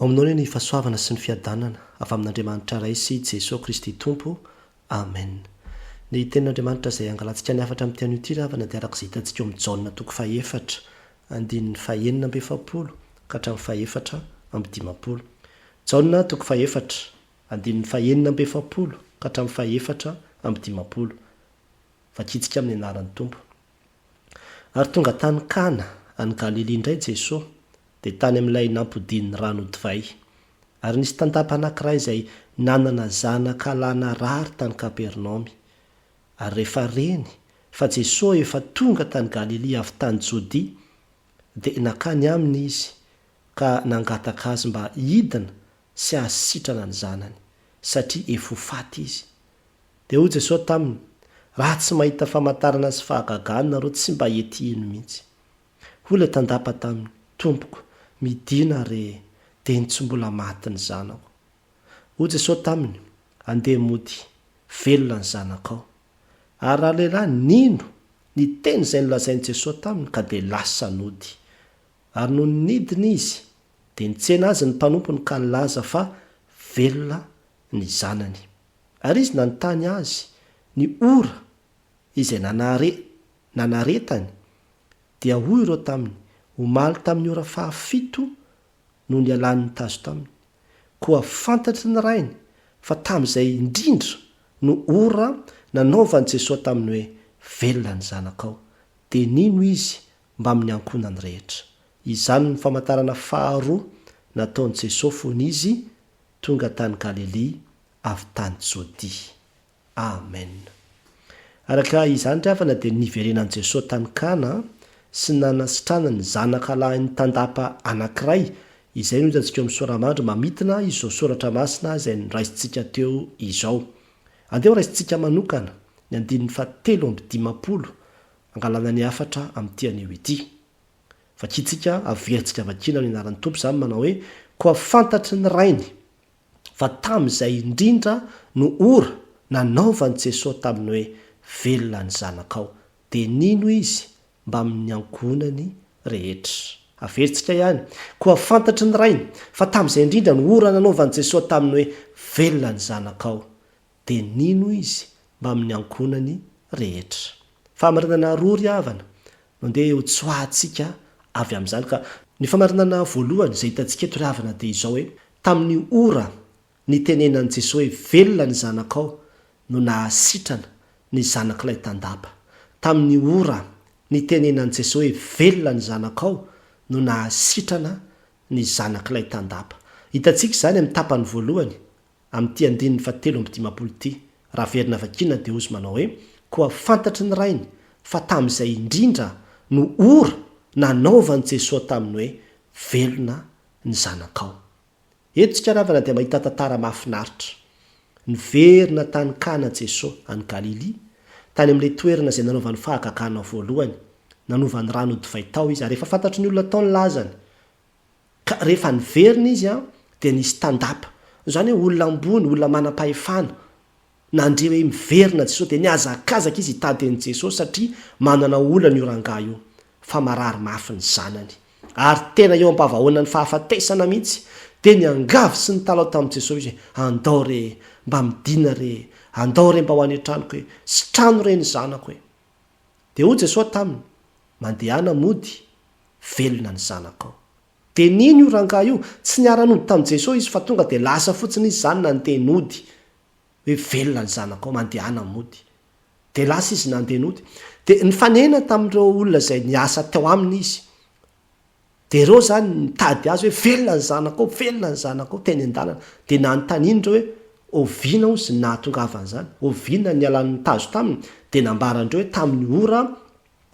Ao aminao anie ny fahasoavana sy ny fiadanana avy amin'Andriamanitra Ray sy Jesoa Kristy Tompo. Amen. Ny Tenin'Andriamanitra izay angalantsika ny hafatra amin'ity anio ity ry havana dia araka izay hitantsika ao amin'ny Jaona toko fahefatra, andininy fahenina amby 40 ka hatramin'ny fahefatra amby 50. Jaona toko fahefatra, andininy fahenina amby 40 ka hatramin'ny fahefatra amby 50. Vakintsika amin'ny anaran'ny Tompo. Ary tonga tany Kana, any Galilia indray Jesoa, dia tany amin'ilay nampodiany rano ho divay. Ary nisy tandapa anankiray izay nanana zanaka lahy narary tany Kapernaomy. Ary rehefa reny fa Jesoa efa tonga tany Galilia avy tany Jodia, dia nankany aminy izy ka nangataka azy mba hidina sy hahasitrana ny zanany, satria efa ho faty izy. Dia hoy Jesoa taminy, Raha tsy mahita famantarana sy fahagagana nareo tsy mba hety hino mihitsy. Hoy ilay tandapa taminy, Tompoko, midìna re, dia ny tsy mbola maty ny zanako. Hoy Jesoa taminy, Andeha mody, velona ny zanakao. Ary ralehilahy nino ny teny izay nolazain'i Jesoa taminy ka dia lasa nody. Ary nony nidina izy, dia nitsena azy ny mpanompony ka nilaza fa velona ny zanany. Ary izy nanontany azy ny ora izay nanare, nanaretany, dia hoy ireo taminy, Omaly tamin'ny ora fahafito no nialany ny tazo taminy. Koa fantatry ny rainy fa tamin'izay indrindra no ora nanaovan'i Jesoa taminy hoe, Velona ny zanakao. Dia nino izy mbamin'ny ankohonany rehetra. Izany no famantarana faharoa nataon'i Jesoa fony izy tonga tany Galilia avy tany Jodia. Amen. Araka izany ry havana dia niverenan'i Jesoa tany Kana sy nanasitranany ny zanaka lahin'ny tandapa anankiray, izay no hitantsika eo amin'ny soramandry mamintina izao soratra masina izay noraisintsika teo izao. Andeha ho raisintsika manokana ny andininy fahatelo amby 50 angalana ny hafatra amin'ity anio ity. Vakintsika, averintsika vakiana amin'ny anaran'ny Tompo izany manao hoe, Koa fantatry ny Rainy fa tamin'izay indrindra no ora nanaovan'i Jesoa taminy hoe, Velona ny zanakao. Dia nino izy mbamin'ny ankohonany rehetra. Averintsika ihany, Koa fantatry ny Rainy fa tamin'izay indrindra no ora nanaovan'i Jesoa taminy hoe, Velona ny zanakao. Dia nino izy mbamin'ny ankohonany rehetra. Fahamarinana roa ry havana no ndeha hotsoahantsika avy amin'izany ka. Ny fahamarinana voalohany izay hitantsika eto ry havana dia izao hoe, tamin'ny ora nitenenan'i Jesoa hoe velona ny zanakao no nahasitrana ny zanak'ilay tandapa. Tamin'ny ora nitenenan'i Jesoa hoe velona ny zanakao no nahasitrana ny zanak'ilay tandapa. Hitantsika izany amin'ny tapany voalohany Amin'ity andininy fahatelo amby 50 ity, raha averina vakiana dia hozy manao hoe, Koa fantatry ny Rainy fa tamin'izay indrindra no ora nanaovan'i Jesoa taminy hoe, Velona ny zanakao. Eto isika ravana dia mahita tantara mahafinaritra. Niverina tany Kana Jesoa, any Galilia, tany amin'ilay toerana izay nanaovany fahagagana voalohany. Nanova ny rano ho divay tao Izy, ary efa fantatry ny olona tao ny lazany. Ka rehefa niverina izy dia nisy tandapa, izany hoe olona ambony, olona manam-pahefana, nandre hoe miverina Jesosy dia nihazakazaka izy hitady an'i Jesosy satria manana olana io rangahy io fa marary mafy ny zanany ary tena eo am-pavahoanan'ny fahafatesana mihitsy dia niangavy sy nitalaho tamin'i Jesosy izy hoe andao re e, mba midina re e, andao re mba ho any an-tranoko e, sitrano re ny zanako e. Dia hoy Jesosy taminy, mandehana mody velona ny zanakao. Dia nino io rangahy io, tsy niara-nody tamin'i Jesoa izy fa tonga dia lasa fotsiny izy izany nandeha nody, hoe velona ny zanakao, mandehana mody. Dia lasa izy nandeha nody. Dia nifanena tamin'ireo olona izay niasa teo aminy izy. Dia ireo izany nitady azy hoe velona ny zanakao, velona ny zanakao, teny an-dalana. Dia nanontaniany ireo hoe oviana hozy ny nahatongavan'izany, oviana ny nialan'ny tazo taminy. Dia nambaran'ireo hoe tamin'ny ora,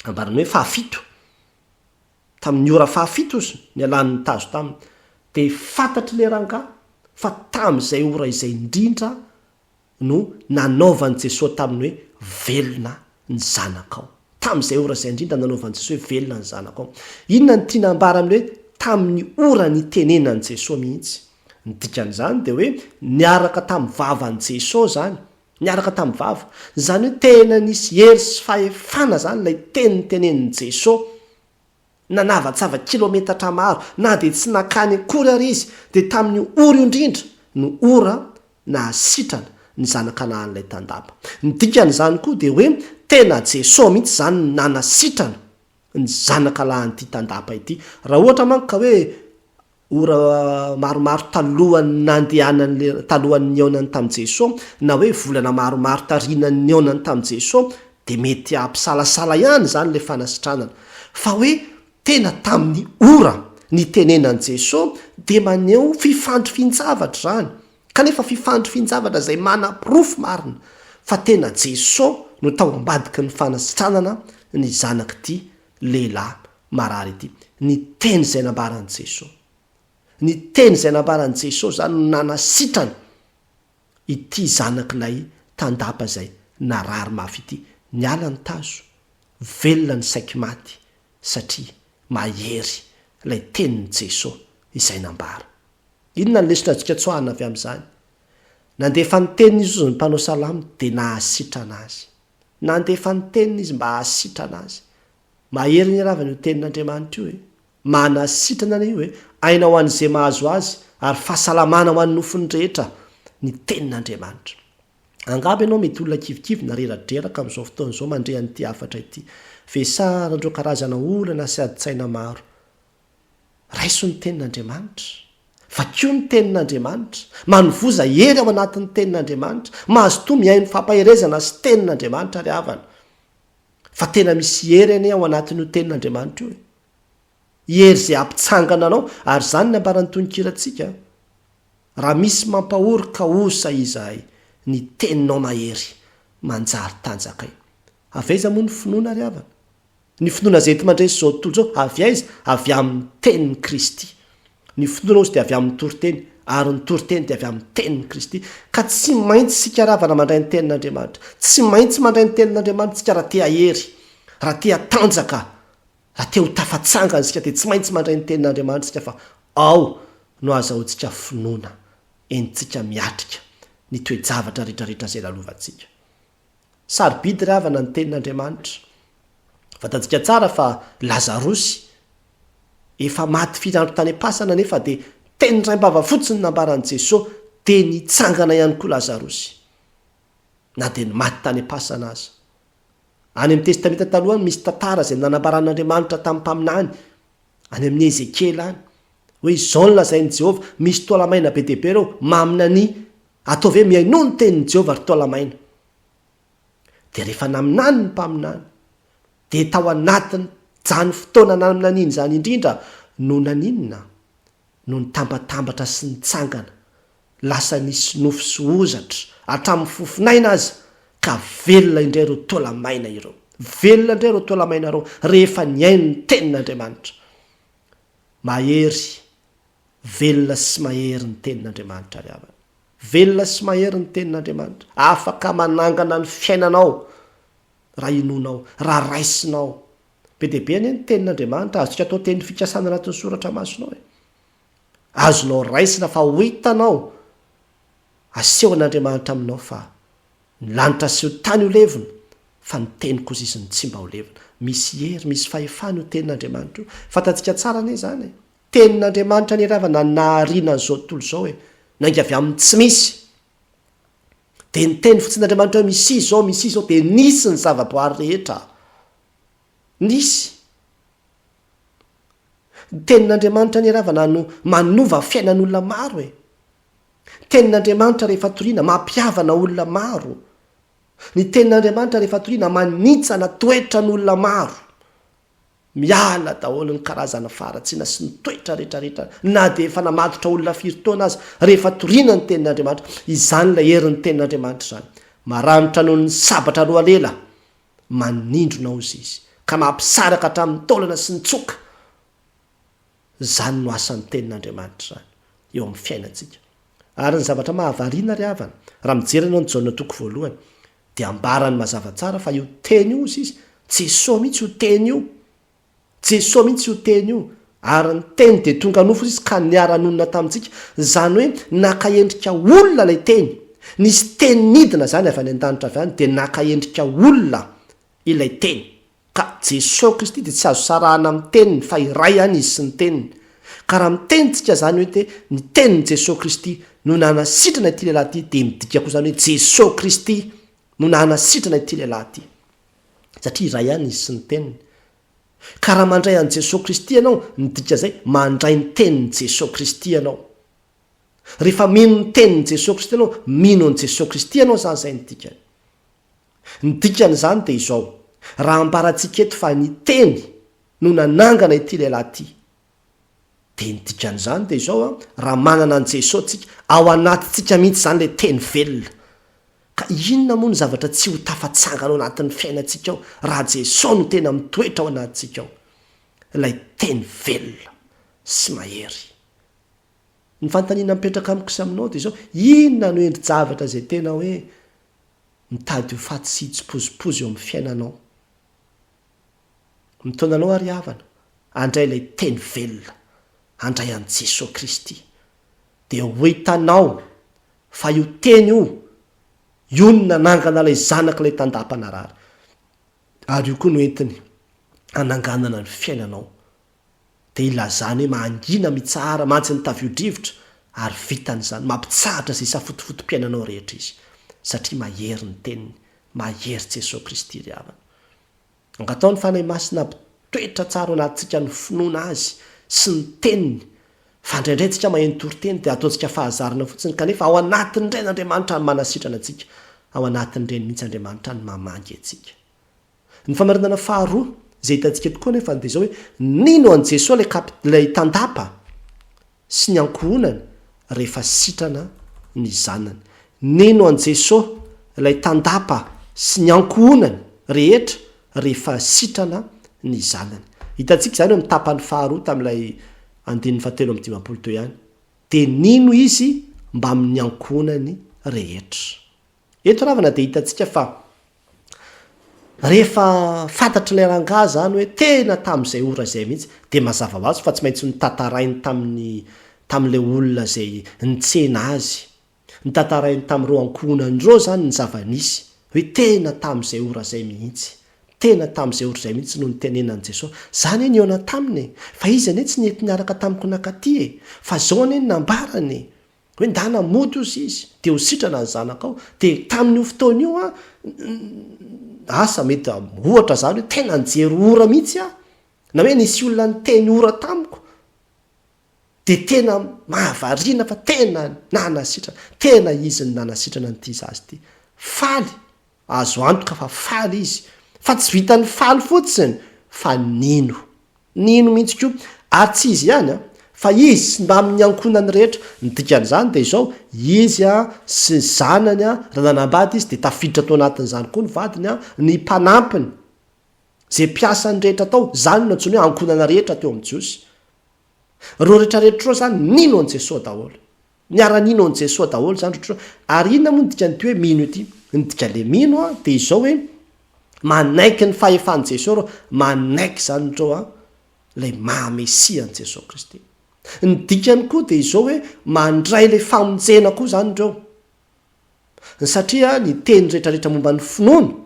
ambarany hoe fahafito. Tamin'ny ora fahafito ozy nialany ny tazo taminy, dia fantatr'ilay rangahy fa tamin'izay ora izay indrindra no nanaovan'i Jesoa taminy hoe, Velona ny zanakao. Tamin'izay ora izay indrindra nanaovan'i Jesoa hoe, Velona ny zanakao. Inona no tiana ambara amin'ny hoe tamin'ny ora nitenenan'i Jesoa mihitsy? Ny dikan'izany dia hoe niaraka tamin'ny vavan'i Jesoa izany Niaraka tamin'ny vava. Izany hoe tena nisy hery sy fahefana izany ilay teny notenenin'i Jesoa. Nanavatsava kilometatra maro, na dia tsy nankany akory ary izy, dia tamin'io ora io indrindra no ora nahasitrana ny zanakalahin'ilay tandapa. Ny dikan'izany koa dia hoe tena Jesoa mihitsy izany no nanasitrana ny zanakalahin'ity tandapa ity. Raha ohatra manko ka hoe ora maromaro talohan'ny nandehanan'ilay, talohan'ny nihaonany tamin'i Jesoa, na hoe volana maromaro taorian'ny nihaonany tamin'i Jesoa, dia mety hampisalasala ihany izany ilay fanasitranana. Fa hoe tena tamin'ny ora nitenenan'i Jesoa dia maneho fifandrifian-javatra izany. Kanefa fifandrifian-javatra izay manaporofo marina fa tena Jesoa no tao ambadiky ny fanasitranana ny zanak'ity lehilahy marary ity. Ny teny izay nambaran'i Jesoa. Ny teny izay nambaran'i Jesoa izany no nanasitrana ity zanak'ilay tandapa izay narary mafy ity. Niala ny tazo, velona ny saiky maty satria mahery ilay tenin'i Jesoa izay nambara. Inona ny lesona azontsika tsoahina avy amin'izany? Nandefa ny teniny izy hozy ny mpanao salamo dia nahasitrana azy. Nandefa ny teniny izy mba hahasitrana azy. Mahery ny ravana io tenin'Andriamanitra io e! Manasitrana anie io e! Aina ho an'izay mahazo azy ary fahasalamana ho an'ny nofony rehetra ny tenin'Andriamanitra. Angamba ianao mety olona kivikivy na reradreraka amin'izao fotoana izao mandre an'ity hafatra ity. Vesaran'ireo karazana olana sy adin-tsaina maro. Raiso ny tenin'Andriamanitra. Vakio ny tenin'Andriamanitra. Manovoza hery ao anatin'ny tenin'Andriamanitra. Mazotoa mihaino fampaherezana sy tenin'Andriamanitra ry havana. Fa tena misy hery anie ao anatin'io tenin'Andriamanitra io e. Hery izay hampitsangana anao, ary izany ny ambaran'ny tononkirantsika, Raha misy mampahory ka osa izahay, ny teninao mahery manjary tanjakay. Avy aiza moa ny finoana ry havana? Ny finoana izay enti-mandresy izao tontolo izao, avy aiza? Avy amin'ny tenin'i Kristy. Ny finoana hozy dia avy amin'ny toriteny, ary ny toriteny dia avy amin'ny tenin'i Kristy. Ka tsy maintsy isika ravana mandray ny tenin'Andriamanitra. Tsy maintsy mandray ny tenin'Andriamanitra isika raha te hahery, raha te hatanjaka, raha te ho tafatsangana isika dia tsy maintsy mandray ny tenin'Andriamanitra isika fa ao no ahazahoantsika finoana entintsika miatrika ny toe-javatra rehetrarehetra izay lalovantsika. Sarobidy ry havana ny tenin'Andriamanitra. Fantatsika tsara fa Lazarosy efa maty firy andro tany am-pasana nefa dia teny raim-bava fotsiny nambaran'i Jesoa dia nitsangana ihany koa Lazarosy na dia ny maty tany am-pasana aza. Any amin'ny Testamenta Taloha any misy tantara izay nanambaran'Andriamanitra tamin'ny mpaminany any amin'i Ezekiela any hoe izao no lazain'i Jehovah, misy taola-maina be dia be ireo, maminania Ataovy hoe mihainoa ny tenin'i Jehovah ry taola-maina. Dia rehefa naminany ny mpaminany, dia tao anatin'izany fotoana naminaniany izany indrindra no naninona? No nitambatambatra sy nitsangana, lasa nisy nofo sy hozatra, hatramin'ny fofon'aina aza, ka velona indray ireo taola-maina ireo. Velona indray ireo taola-maina ireo rehefa nihaino ny tenin'Andriamanitra. Mahery Velona sy mahery ny tenin'Andriamanitra ry havana. Velona sy mahery ny tenin'Andriamanitra. Afaka manangana ny fiainanao raha inoanao, raha raisinao. Be dia be anie ny tenin'Andriamanitra azontsika atao teny fikasana anatin'ny soratra masina ao e. Azonao raisina fa ho hitanao, asehon'Andriamanitra aminao fa ny lanitra sy ny tany ho levona, fa ny teny kosa izy no tsy mba ho levona. Misy hery, misy fahefana io tenin'Andriamanitra io. Fantatsika tsara anie izany e. Tenin'Andriamanitra anie ravana nahariana an'izao tontolo izao e! Nainga avy amin'ny tsy misy. Dia niteny fotsiny Andriamanitra hoe misia izao, misia izao, dia nisy ny zavaboary rehetra. Nisy. Ny tenin'Andriamanitra anie ravana no manova fiainan'olona maro e! Tenin'Andriamanitra rehefa toriana mampihavana olona maro. Ny tenin'Andriamanitra rehefa toriana manitsana toetran'olona maro. Miala daholo ny karazana faharatsiana sy ny toetra rehetrarehetra na dia efa namatotra olona firy taona aza rehefa toriana ny tenin'Andriamanitra. Izany ilay herin'ny tenin'Andriamanitra izany. Maranitra noho ny sabatra roa lela manindrona hozy izy ka mampisaraka hatramin'ny taolana sy ny tsoka. Izany no asan'ny tenin'Andriamanitra izany eo amin'ny fiainantsika. Ary ny zavatra mahavariana ry havana, raha mijery ianao ny Jaona toko voalohany, Dia ambarany mazava tsara fa io teny io hozy izy, Jesoa mihitsy io teny io. Jesoa mihitsy io teny io. Ary ny teny dia tonga nofo hozy izy ka niara-nonina tamintsika. Izany hoe naka endrika olona ilay teny. Nisy teny nidina izany avy any an-danitra avy any dia naka endrika olona ilay teny. Ka Jesoa Kristy dia tsy azo sarahana amin'ny Teniny fa iray ihany Izy sy ny Teniny. Ka raha miteny tsika izany hoe te ny Tenin'i Jesoa Kristy no nanasitrana ity lehilahy ity dia midika koa izany hoe Jesoa Kristy no nanasitrana ity lehilahy ity. Satria iray ihany Izy sy ny Teniny. Ka raha mandray an'i Jesoa Kristy ianao, midika izay mandray ny Tenin'i Jesoa Kristy ianao. Rehefa mino ny Tenin'i Jesoa Kristy ianao, mino an'i Jesoa Kristy ianao izany izay ny dikany. Ny dikan'izany dia izao, raha ambarantsika eto fa ny Teny no nanangana ity lehilahy ity, dia ny dikan'izany dia izao an, raha manana an'i Jesoa tsika, ao anatintsika mihitsy izany ilay Teny velona. Ka inona moa no zavatra tsy ho tafatsangana ao anatin'ny fiainantsika ao raha Jesoa no tena mitoetra ao anatintsika ao? Ilay Teny velona sy mahery. Ny fanontaniana mipetraka amiko sy aminao dia izao, inona no endri-javatra izay tena hoe mitady ho faty sy hitsipozipozy eo amin'ny fiainanao? Mitaona anao ary havana handray ilay Teny velona, handray an'i Jesoa Kristy. Dia ho hitanao fa io Teny io, io no nanangana ilay zanak'ilay tandapa narary. Ary io koa no entiny hananganana ny fiainanao. Dia ilazany hoe mangina mitsahara mantsy ny tavio-drivotra ary vitany izany, mampitsahatra izay safotofotom-piainanao rehetra Izy. Satria mahery ny Teniny, mahery Jesoa Kristy ry havana. Angataho ny Fanahy Masina hampitoetra tsara ao anatintsika ny finoana Azy sy ny Teniny, fa indraindray tsika maheno toriteny dia ataontsika fahazarana fotsiny kanefa ao anatin'ireny Andriamanitra no manasitrana antsika, ao anatin'ireny mihitsy Andriamanitra no mamangy antsika. Ny famarinana faharoa izay hitantsika eto koa anefa dia izao hoe nino an'i Jesoa ilay kap ilay tandapa sy ny ankohonany rehefa sitrana ny zanany. Nino an'i Jesoa ilay tandapa sy ny ankohonany rehetra rehefa sitrana ny zanany. Hitantsika izany eo amin'ny tapany faharoa tamin'ilay andininy fahatelo amby dimampolo teo ihany. Dia nino izy mbamin'ny ankohonany rehetra. Eto ravana dia hitantsika fa rehefa fantatr'ilay rangahy izany hoe tena tamin'izay ora izay mihitsy dia mazava ho azy fa tsy maintsy notantarainy tamin'ny tamin'ilay olona izay nitsena azy, notantarainy tamin'ireo ankohonany ireo izany ny zava-nisy hoe tena tamin'izay ora izay mihitsy, tena tamin'izay ora izay mihitsy no nitenenan'i Jesoa. Za anie nihaona taminy e! Fa izy anie tsy nety niaraka tamiko nankaty e! Fa izao anie no nambarany e! Hoe ndana mody ozy izy dia ho sitrana ny zanakao, dia tamin'io fotoana io an, asa mety ohatra zany hoe tena nijery ora mihitsy aho, na hoe nisy olona niteny ora tamiko, dia tena mahavariana fa tena nanasitrana, tena izy no nanasitrana an'ity zaza ity. Faly, azo antoka fa faly izy, fa tsy vitan'ny faly fotsiny fa nino. Nino mihitsy koa. Ary tsy izy ihany an, fa izy sy mbamin'ny ankohonany rehetra. Ny dikan'izany dia izao, izy an, sy ny zanany an, raha nanambady izy dia tafiditra tao anatin'izany koa ny vadiny an, ny mpanampiny, izay mpiasany rehetra tao, izany no antsoiny hoe ankohonana rehetra teo amin'ny Jiosy. Ireo rehetrarehetra ireo izany nino an'i Jesoa daholo. Niara-nino an'i Jesoa daholo izany ry rehetra ireo. Ary inona moa ny dikan'ity hoe mino ity? Ny dikan'ilay mino an, dia izao hoe, Manaiky ny fahefan'i Jesoa ireo, manaiky izany ireo an, ilay maha Mesia an'i Jesoa Kristy. Ny dikany koa dia izao hoe mandray ilay famonjena koa izany ireo. Satria ny teny rehetra rehetra momba ny finoana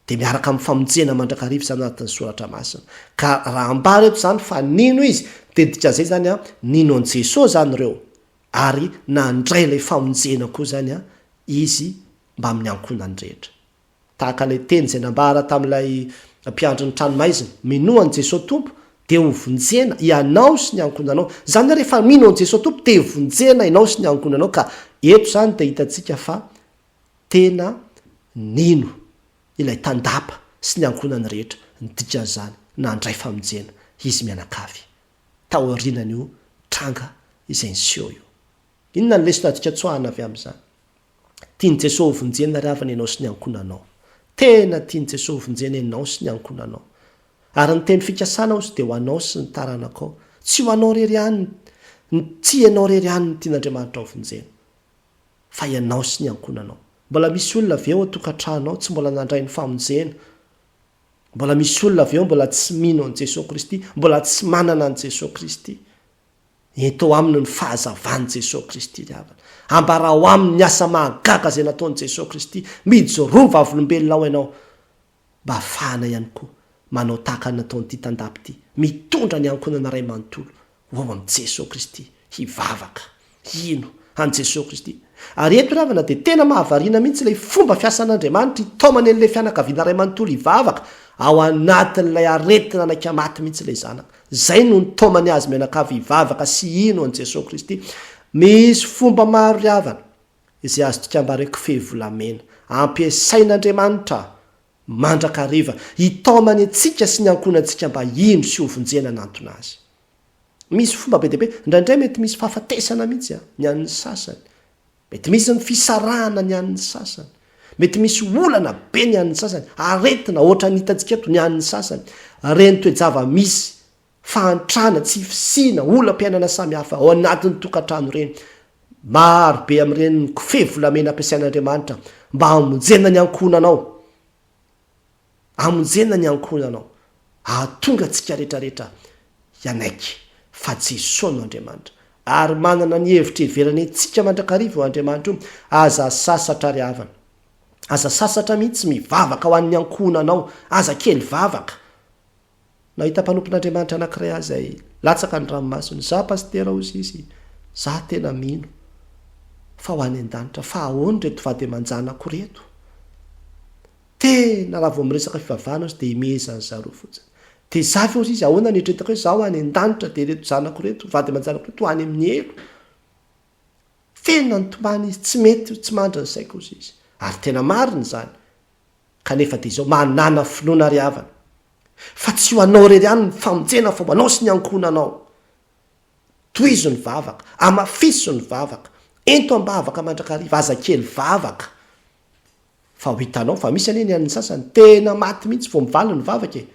dia miaraka amin'ny famonjena mandrakariva izany anatin'ny soratra masina. Ka raha ambara eto izany fa nino izy dia dikan'izay izany an, nino an'i Jesoa izany ireo ary nandray ilay famonjena koa izany an izy mbamin'ny ankohonany rehetra. Tahaka ilay teny izay nambara tamin'ilay mpiandry ny tranomaizina, Minoa an'i Jesoa Tompo, dia ho vonjena ianao sy ny ankohonanao. Izany hoe rehefa mino an'i Jesoa Tompo dia vonjena ianao sy ny ankohonanao. Ka eto izany dia hitantsika fa tena nino ilay tandapa sy ny ankohonany rehetra, ny dikan'izany nandray famonjena izy mianakavy taorianan'io tranga izay niseho io. Inona ny lesona azontsika tsoahana avy amin'izany? Tian'i Jesoa hovonjena ry havana ianao sy ny ankohonanao. Tena tian'i Jesoa hovonjena ianao sy ny ankohonanao. Ary ny teny fikasana hozy dia ho anao sy ny taranakao. Tsy ho anao irery ihany ny tsy ianao irery ihany no tian'Andriamanitra hovonjena. Fa ianao sy ny ankohonanao. Mbola misy olona ve ao an-tokantranonao tsy mbola nandray ny famonjena? Mbola misy olona ve ao mbola tsy mino an'i Jesoa Kristy? Mbola tsy manana an'i Jesoa Kristy? Ento aminy ny fahazavan'i Jesoa Kristy ry havana. Ambarao aminy ny asa mahagaga izay nataon'i Jesoa Kristy. Mijoroa vavolombelona ao ianao mba hahafahana ihany koa. Manao tahaka ny nataon'ity tandapa ity, mitondra ny ankohonana iray manontolo ho ao amin'i Jesoa Kristy, hivavaka, hino an'i Jesoa Kristy. Ary eto ry havana dia tena mahavariana mihitsy ilay fomba fiasan'Andriamanitra hitaomany an'ilay fianakaviana iray manontolo hivavaka, ao anatin'ilay aretina naika maty mihitsy ilay zanaka. Izay no nitaomany azy mianakavy hivavaka sy hino an'i Jesoa Kristy. Misy fomba maro ry havana izay azontsika ambara hoe kofehy volamena ampiasain'Andriamanitra mandrakariva hitaomany antsika sy ny ankohonantsika mba hino sy hovonjena hanantona Azy. Misy fomba be dia be, indraindray mety misy fahafatesana mihitsy ny an'ny sasany, mety misy ny fisarahana ny an'ny sasany, mety misy olana be ny an'ny sasany, aretina ohatran'ny hitantsika eto ny an'ny sasany, ireny toe-java-misy, fahantrana, tsy fisiana, olam-piainana samihafa ao anatin'ny tokantrano ireny. Maro be amin'ireny ny kofehy volamena ampiasain'Andriamanitra mba hamonjena ny ankohonanao. Hamonjena ny ankohonanao. Hahatonga antsika rehetrarehetra hianaiky fa Jesoa no Andriamanitra. Ary manana ny hevitra ivelany antsika mandrakariva io Andriamanitra io. Aza sasatra ry havana. Aza sasatra mihitsy mivavaka ho an'ny ankohonanao. Aza kely vavaka. Nahita mpanompon'Andriamanitra anankiray aho izay latsaka ny ranomasony. Izaho pasitera hozy izy, izaho tena mino fa ho any an-danitra. Fa ahoana ireto vady aman-janako ireto? Tena raha vao miresaka fivavahana hozy dia imehezan'ny zareo fotsiny. Dia izaho ve hozy izy, ahoana no eritreretako hoe izaho any an-danitra dia ireto zanako ireto, vady aman-janako ireto any amin'ny helo? Tena nitomany izy, tsy mety, tsy mandry ny saiko hozy izy. Ary tena marina izany. Kanefa dia izao, manàna finoana ry havana, fa tsy ho anao irery ihany ny famonjena fa ho anao sy ny ankohonanao. Tohizo ny vavaka, amafiso ny vavaka, ento am-bavaka mandrakariva, aza kely vavaka fa ho hitanao fa misy anie ny an'ny sasany tena maty mihitsy vao mivaly ny vavaka e!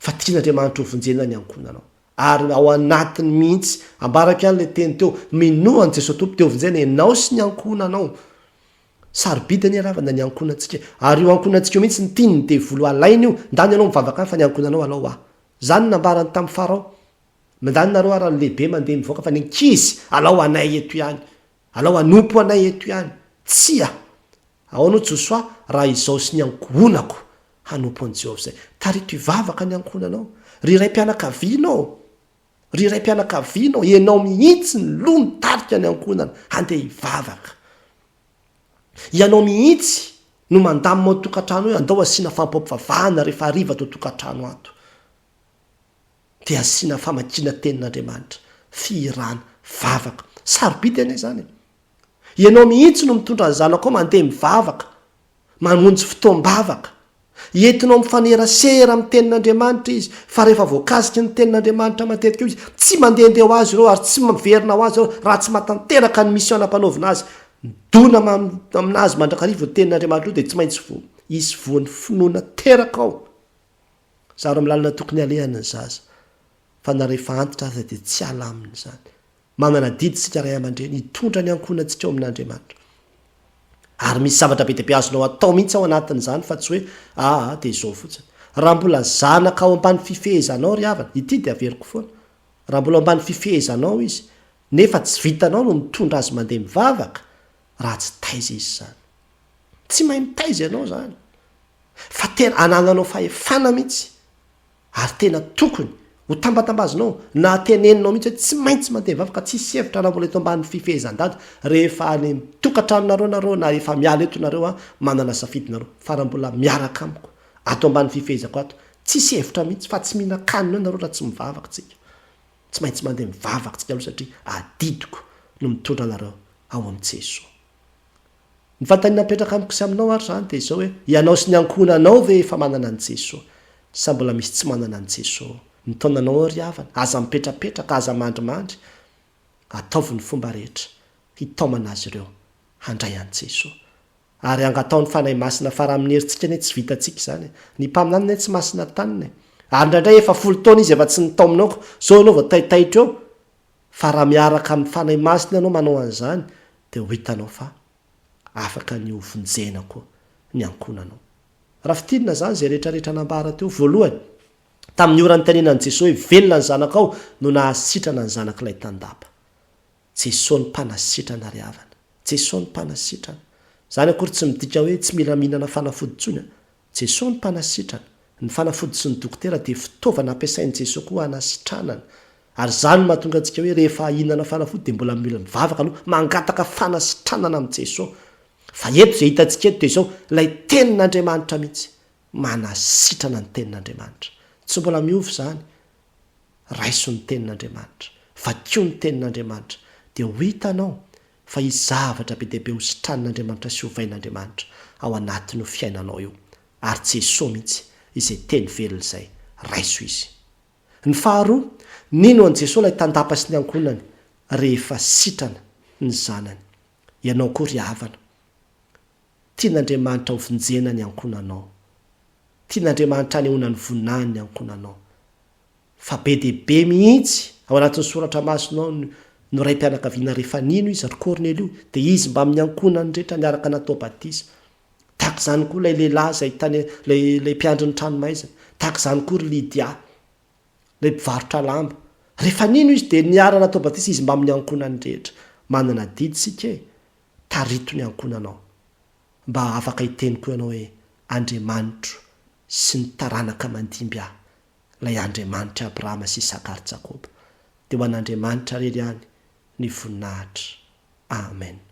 Fa tian'Andriamanitra ho vonjena ny ankohonanao. Ary ao anatiny mihitsy, ambarako ihany ilay teny teo, minoa an'i Jesoa Tompo dia ho vonjena ianao sy ny ankohonanao. Sarobidy anie ravana ny ankohonantsika e. Ary io ankohonantsika io mihitsy no tian'ny devoly ho alaina io, ndany ianao mivavaka any fa ny ankohonanao alao aho. Izany no nambarany tamin'i Farao. Mandany nareo ary ny lehibe mandeha mivoaka fa ny ankizy alao anay eto ihany. Alao hanompo anay eto ihany. Tsia! Ahoana hoy Josoa, raha izao sy ny ankohonako hanompo an'i Jehovah izay. Tarito hivavaka ny ankohonanao. Ry raim-pianakaviana ô! Ry raim-pianakaviana ô, ianao mihitsy ny loha mitarika ny ankohonana handeha hivavaka. Ianao mihitsy no mandamina ao an-tokantrano hoe andao asiana fampampivavahana rehefa hariva ato an-tokantrano ato. Dia asiana famakiana tenin'Andriamanitra, fihirana, vavaka. Sarobidy anie izany e. Ianao mihitsy no mitondra ny zanakao mandeha mivavaka, mamonjy fotoam-bavaka. Entinao mifanerasera amin'ny Tenin'Andriamanitra izy, fa rehefa voakasiky ny Tenin'Andriamanitra matetika eo izy, tsy mandehandeha ho azy ireo ary tsy miverina ho azy ireo raha tsy mahatanteraka ny mission nampanaovina azy. Midona aminazy mandrakariva io Tenin'Andriamanitra io dia tsy maintsy voa, hisy voan'ny finoana teraka ao. Zaro amin'ny lalana tokony alehany ny zaza, fa na rehefa antitra aza dia tsy hiala aminy izany. Manana adidy isika ray aman-dreny hitondra ny ankohonantsika ao amin'Andriamanitra. Ary misy zavatra be dia be azonao atao mihitsy ao anatin'izany fa tsy hoe aa dia izao fotsiny. Raha mbola zanaka ao ambany fifehezanao ry havana, ity dia averiko foana, raha mbola ao ambany fifehezanao izy nefa tsy vitanao no mitondra azy mandeha mivavaka, ratsy taiza izy izany. Tsy mahay mitaiza ianao izany. Fa tena anananao fahefana mihitsy. Ary tena tokony ho tambatambazinao na teneninao mihitsy hoe tsy maintsy mandeha mivavaka, tsisy hevitra raha mbola eto ambany fifehezan-dada, rehefa any amin'ny tokantranonareo nareo na efa miala eto nareo an, manana safidy nareo, fa raha mbola miaraka amiko ato ambany fifehezako ato, tsisy hevitra mihitsy fa tsy mihinan-kanina eo nareo raha tsy mivavaka tsika. Tsy maintsy mandeha mivavaka tsika aloha satria adidiko no mitondra anareo ao amin'i Jesoa. Ny fanontaniana mipetraka amiko sy aminao ary izany dia izao hoe, ianao sy ny ankohonanao ve efa manana an'i Jesoa? Sa mbola misy tsy manana an'i Jesoa? Ny taonanao ao ry havana, aza mipetrapetraka, aza mandrimandry, ataovy ny fomba rehetra hitaomana azy ireo handray an'i Jesoa. Ary angataho ny Fanahy Masina fa raha amin'ny herintsika anie tsy vitantsika izany e. Ny mpaminany anie tsy masina tanina e. Ary indraindray efa 10 taona izy efa tsy nitaomina aoka, izao ianao vao taitaitra eo. Fa raha miaraka amin'ny Fanahy Masina ianao manao an'izany dia ho hitanao fa afaka ny ho vonjena koa ny ankohonanao. Raha fintinina izany izay rehetra rehetra nambara teo, voalohany, tamin'ny ora nitenenan'i Jesoa hoe velona ny zanakao no nahasitrana ny zanak'ilay tandapa. Jesoa no mpanasitrana ry havana. Jesoa no mpanasitrana. Izany akory tsy midika hoe tsy mila mihinana fanafody intsony an. Jesoa no mpanasitrana. Ny fanafody sy ny dokotera dia fitaovana ampiasain'i Jesoa koa hanasitranana. Ary izany no mahatonga antsika hoe rehefa hihinana fanafody dia mbola mila mivavaka aloha, mangataka fanasitranana amin'i Jesoa. Fa eto izay hitantsika eto dia izao, ilay Tenin'Andriamanitra mihitsy. Manasitrana ny Tenin'Andriamanitra. Tsy mbola miova izany. Raiso ny Tenin'Andriamanitra. Vakio ny Tenin'Andriamanitra. Dia ho hitanao fa hisy zavatra be dia be ho sitranin'Andriamanitra sy hovain'Andriamanitra ao anatin'io fiainanao io. Ary Jesoa mihitsy izay Teny velona izay. Raiso Izy. Ny faharoa, nino an'i Jesoa ilay tandapa sy ny ankohonany rehefa sitrana ny zanany. Ianao koa ry havana. Tian'Andriamanitra hovonjena ny ankohonanao. Tian'Andriamanitra hanehoana ny voninahiny ny ankohonanao. Fa be dia be mihitsy ao anatin'ny soratra masina ao no raim-pianakaviana rehefa nino izy, ry Kornelio, dia izy mbamin'ny ankohonany rehetra niaraka natao batisa. Tahaka izany koa ilay lehilahy izay tany, ilay, ilay mpiandry ny tranomaizina. Tahaka izany koa ry Lydia, ilay mpivarotra lamba. Rehefa nino izy dia niara natao batisa izy mbamin'ny ankohonany rehetra. Manana adidy isika e! Tarito ny ankohonanao. Mba afaka hiteny koa ianao hoe, Andriamanitro sy ny taranaka mandimby ahy, ilay Andriamanitr'i Abrahama sy Isaka ary Jakoba. Dia ho an'Andriamanitra irery ihany ny voninahitra. Amen.